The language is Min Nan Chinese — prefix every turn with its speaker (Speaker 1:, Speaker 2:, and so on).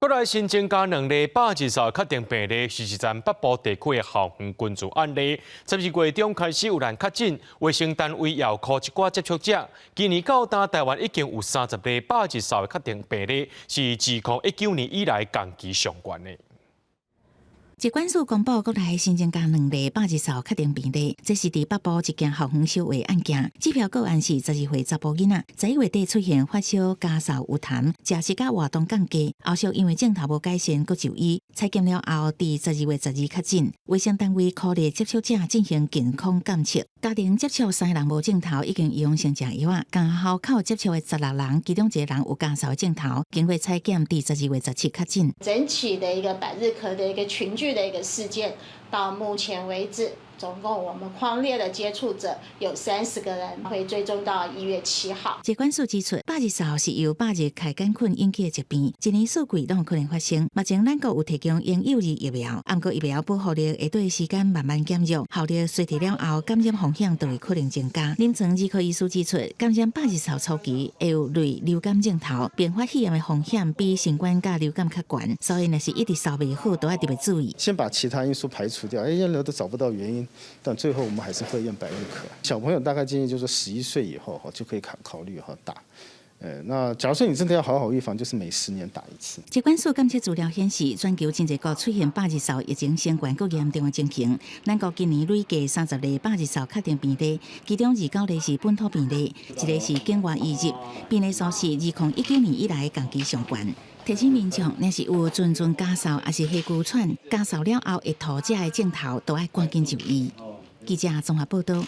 Speaker 1: 國內新增加兩例百日嗽確定病例，是咱北部地區的校園群聚案例。12月中開始有人確診，衛生單位也有 call 一寡接觸者。今年到今，台灣已經有30例百日嗽的確定病例，是自2019年以來同期上懸的。
Speaker 2: 疾管署公布國內新增加兩例百日嗽確定病例，這是佇北部一件校園相話案件。這條個案是12歲查埔囡仔，11月底出現發燒、咳嗽有痰，食食佮活動降低，後續因為症頭無改善，閣就醫，採檢了後，佇12月12確診。衛生單位鼓勵接觸者進行健康監測，家庭接觸三人無症頭，已經予先食藥仔。共校口接觸的16人，其中一個人有咳嗽的症頭，經過採檢，佇12月17確診。
Speaker 3: 整起的一個百日咳的一個群聚的一個事件，到目前為止，總共我們匡列的接觸者有30個人，會追蹤到1月7號。
Speaker 2: 疾管署指出，百日嗽是由百日咳桿菌引起的疾病，一年四季攏有可能發生。目前咱國有提供嬰幼兒疫苗，毋過疫苗保護力會隨時間慢慢減弱，效力衰退了後，感染風險就會可能增加。臨床兒科醫師指出，感染百日嗽初期會有類流感症頭，併發肺炎的風險比新冠佮流感較懸，所以若是一直嗽袂好，都愛特別注意。
Speaker 4: 先把其他因素排除掉，哎，驗了都找不到原因，但最後我們還是會驗百日咳。小朋友大概建議就是11歲以後哈就可以考慮哈打。那假如說你真的要好好預防，就是每10年打一次。
Speaker 2: 疾管署監測資料顯示，全球真濟國出現百日嗽疫情升懸閣嚴重的情形。咱國今年累計30例百日嗽確定病例，其中29例是本土病例，一例是境外移入。病例數是2019年以來同期上懸。提醒民眾，若是有陣陣咳嗽，抑是氣拘喘，咳嗽了後會吐這的症頭，都愛趕緊就醫。記者綜合報道。